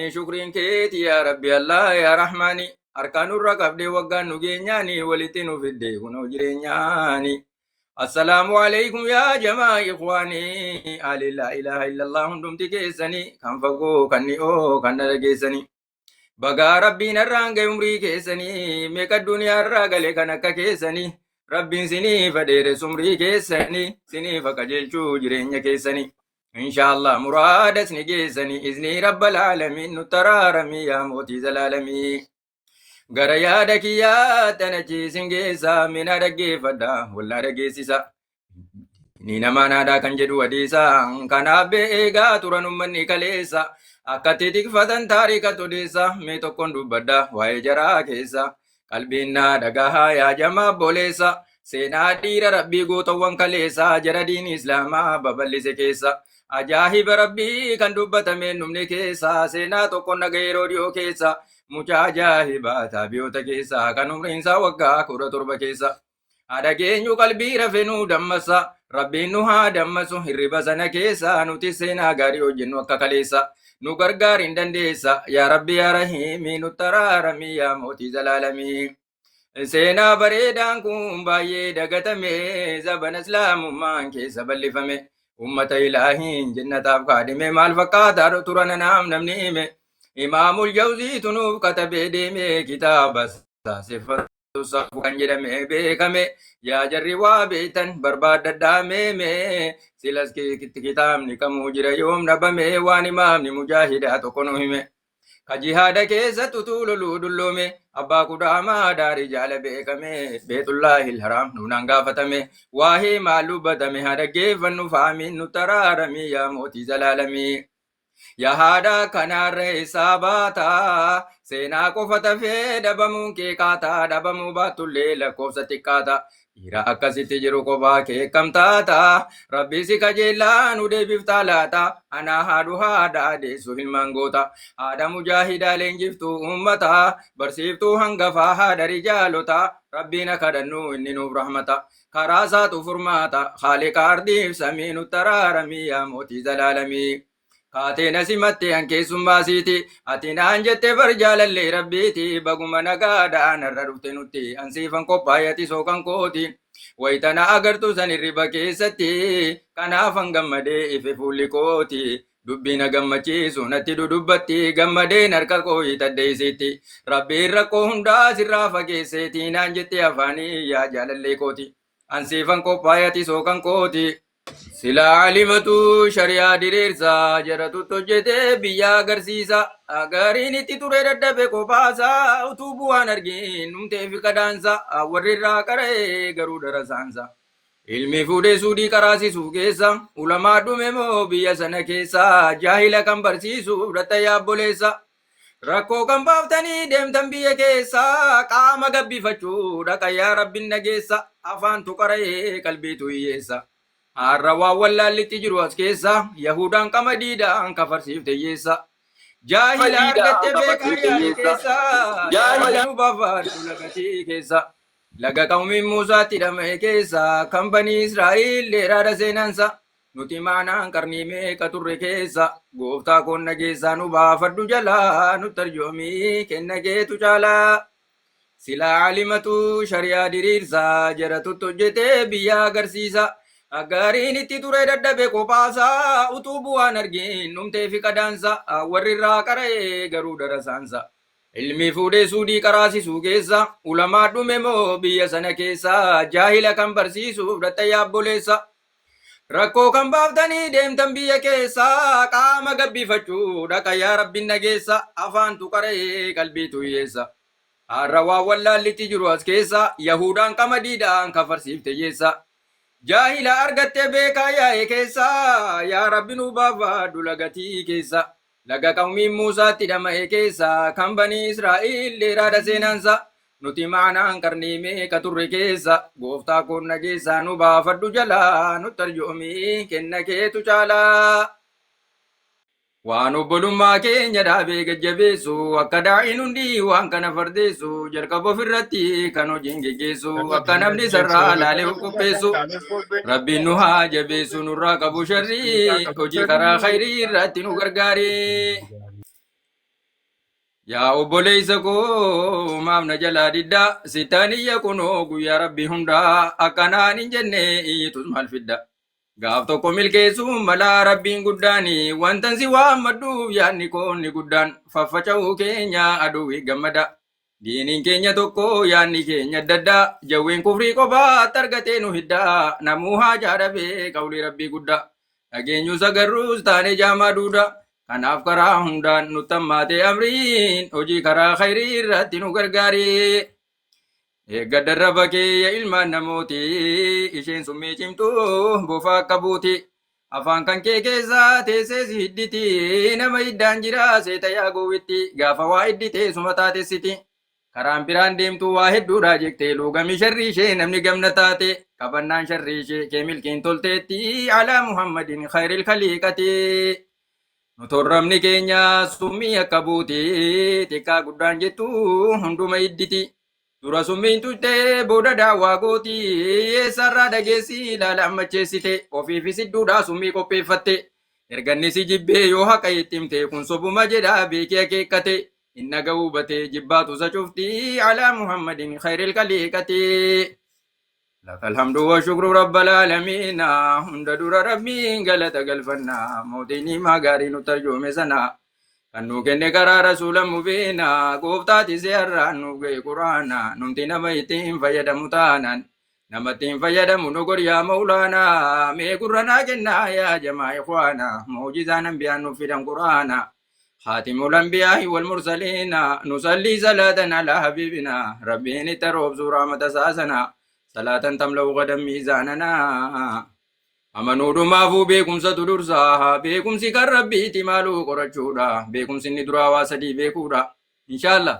Shukriin keeti yaa Rabbi Allah yaa Rahmaani. Harkaan nurra qabdee waggaan nu geenyaani walitti nu fidde kunoo jireenyaani. Assalaamu alaikum yaa jamaa ikhwaanii. Ali laa ilaaha illallah hundumti keessanii kan fagoo kan dhi'oo kan na dhageessanii. Bagaa Rabbiin har'aan gahe umrii keessanii meeqa duniyaarraa gale kan akka keessanii. Rabbiin siniif dheeressu umrii keessanii siniif qajeelchuu jireenya keessanii. Inshaallah muraadas ni geessanii iznii rabbal aalamiin nu taraaramii yaa mootii zalaalamii. Gara yaada kiyyaa tana chiisin geessa mina dhaggeeffadha wallaa dhageessisa. Ni namaan aadaa kan jedhu hadiisa kanaaf eegaa turan ummanni kaleessa akkatti tikfatan taarika odeessa mee tokkoon dubbadha waa'ee jaraa keessa qalbiin naa dhagahaa yaa jamaa boleessa seenaa dhiira rabbii gootawwan kaleessa jara diin islaamaa babal'ise keessa ajaa'iba rabbii kan dubbatame numne keessa seenaa tokkoon dhaga yeroo dhiyoo keessa mucaa ajaa'ibaa taabiyoota keessa kan umriinsaa waggaa 17 keessa. Haadha keenyu qalbii rafe nu dammassa. Rabbiin nu haa dammasu hirriba sana keessa nuti seenaa gaarii hojjennu akka kaleessa. Nu gargaar hin dandeessa. Yaa Rabbi yaa Rahiimi nu taraaramii yaa mootii zalaalamii. Seenaa bareedaan kun baay'ee dagatame zabana islaamummaan keessa bal'ifame. Ummata ilaahiin jannataaf kaadhime maal fakkaataa turan anaaf namni hime. Imaamul Jawziitu nuuf katabee deeme kitaaba sifatu safu kan jedhame beekame yaa jarri waa beektan barbaaddadhaa meeme silas kitaabni kamuu jira yoom dhabame waan imaamni mujaahidaa tokko nu hime. Ka jihaada keessatti utuu loluu dulloome abbaa kudhaamaa daarii jaala beekame beetullaahil haraam nuunaan gaafatame waa'ee maal dubbatame haa dhaggeeffannu faamiin nu taraaramii yaa mootii zalaalamii. Yaa haadha kanaarra eessaa baata seenaa qofa tafee dhabamuun kee kaata dhabamuu baattullee lakkoofsa xiqqaata dhiira akkasitti jiru kophaa kee kam taata rabbi si kajeellaa nu deebiftaa laata anaa haadhu haadha deessu ilmaan goota haadha mujaahidaa leenjiftuu uummata barsiiftuu hangafaa haadha rijaalota rabbiin kadhannu inni nuuf rahmata karaa isaatu furmaata haaliqa ardiif samii nu taraaramii yaa mootii zalaalamii. Kaateen asimatte an keessummaa siiti ati naan jette bar jaalallee rabbiiti baguma nagaadhaan har'a dhufte nutti an siifan qophaa'e ati sookan kooti. Wayitana agartuu san hirriba keessatti kanaafan gammadee ife fuulli kooti. Dubbii na gammachiisu natti dudubbatti gammadeen harka koo hiixadhe isiitti. Rabbiin rakkoo hundaa sirraa fageesseeti naan jette afaanii yaa jaalallee kooti. An siifan qophaa'e ati sookan kooti. Silaa alimatu shari'aa diriirsa jaratutti hojjetee biyya agarsiisa. Gariin itti ture dadhabe kophaasa utuu bu'aan argin dhumtee fi kadaansa warri irraa qara'ee garuu darasaansa. Ilmi fuudhee suudii qaraasisuu keessa ulamaa dhume moo biyya sana keessa jaahila kan barsiisu fudhatta yaabboleessa. Rakkoo kan baaftanii deemtan biyya keessa qaama gabbifachuu dhaqa yaa rabbiin nageessa afaantu qara'ee qalbiitu hiyyeessa. Har'a waan wallaallitti jiru as keessa Yahudaan qamadiidhaan kafarsiifte hiyyeessa. Jaahila argatte beekaa yaa'e keessa jaahila nu baafadhu lagatii keessa. Laga qawmiin Muusaatti dhama'e keessa kan banii Israa'el dheeraadha seenansa. Nuti maanaan qarnii meeqa turre keessa gooftaa koon nageessaa nu baafadhu jalaa nu tarjoomii kenna keetu caalaa. Silaa alimatu shari'aa diriirsa jaratutti hojjetee biyya agarsiisa. Gaariin itti ture dadhabe kophaasaa utuu bu'aan argin dhumtee fi qadaansa warri irraa qara'ee garuu darasaansa. Ilmi fuudhee suudii qaraasisuu keessa ulamaa dhume moo biyya sana keessa jaahila kan barsiisu fudhatta yaabboleessa. Rakkoo kan baaftanii deemtan biyya keessa qaama gabbifachuu dhaqa yaa rabbiin nageessa afaantu qara'ee qalbiitu hiyyeessa. Har'a waan wallaallitti jiru as keessa Yahudaan qamadiidhaan kafarsiifte hiyyeessa. Jaahila argattee beekaa yaa'e keessa yaa rabbi nu baafadhu lagatii keessa. Laga qawmiin Muusaatti dhama'e keessa kan banii Israa'el dheeraadha seenaansa. Nuti maanaan qarnii meeqa turre keessa gooftaa koon nageessaa nu baafadhu jalaa nu tarjoomii kenna keetu caalaa. Waan obbolummaa keenya dhaabee gajjabeessu akka daa'iin hundi waan kana fardeessu jalqaba ofirratti kan hojiin geggeessu akka namni sarraa laalee of qopheessu rabbiin nu haa jabeessu nurraa qabu sharrii hojii karaa khayrii irratti nu gargaari. Yaa obboleessa koo, maaf na jalaa diddaa? Sittaan iyya kunoo guyyaa rabbii hundaa. Akkanaan hin jenne iyyitus maal fidda? Gaaf tokko milkeessuun malaa rabbiin guddaani. Wantan si waammadhuuf yaadni koo inni guddaan, faffaca'uu keenya aduwwi gammada. Diiniin keenya tokko, yaadni keenya adda addaa. Jawween kufrii qofaatti argatee nu hiddaa. Namuu haajaa dhabee qawlii rabbii guddaa dhageenyus agarruus taane jaamaa duuda. Kanaaf karaa hundaan nutti hammaatee amriin, hojii karaa khayrii irratti nu gargaari. Eeggadda raba kee ya ilmaan namooti, isheen summii cimtuu bofa akka buuti. Afaan kan kee keessaa teessee si hidditi, nama hiddaan jira seeta yaa gowwitti, gaafa waa hiddite suma taatessiti. Karaan biraan deemtu waa hedduudha jettee, luugami sharrii ishee namni gamna taate, qabannaan sharrii ishee kee milkiin tolteetti alaa Muhammadin khayril khaliiqati. Nu torramni keenya summii akka buuti, xiqqaa guddaan jettu hunduma hidditi. Dura summiin tuqxee booda daawwaa gooti, eessarraa dhageessi ilaala ammacheessite, ofiifis hidduudhaa summii qopheeffatte. Erganni si jibbee yoo haqa itti himte, kun sobuma jedhaa beekee akeekkate. Inna ga'uu batee jibbaatu isa cufti alaa Muhammadin khayril khaliiqati. لك الحمد والشكر رب العالمين. Hunda dura rabbiin galata galfanna, mootiin himaa gaarii nu tarjoome sana, kan nuu kenne karaa rasuula mubiina. Gooftaati si har'aan nuuf ga'e quraana, numti nama ittiin fayyadamu taanaan namatti hin fayyadamu. Nu goryaa maulaana, mee gurra naa kennaa yaa jamaa ikhwaana, mu'jizaan anbiyaan nuuf fidan quraana. خاتم الأنبياء والمرسلين، نصلي صلاة على حبيبنا، ربين تروب سورة ساسنا، صلاة تملأ غدا ميزاننا. Amanuudhumaafuu beekumsatu dursaa. Beekumsi kan rabbiiti maaluu qorachuudha. Beekumsi inni duraa waa sadii beekuudha. Inshaallah.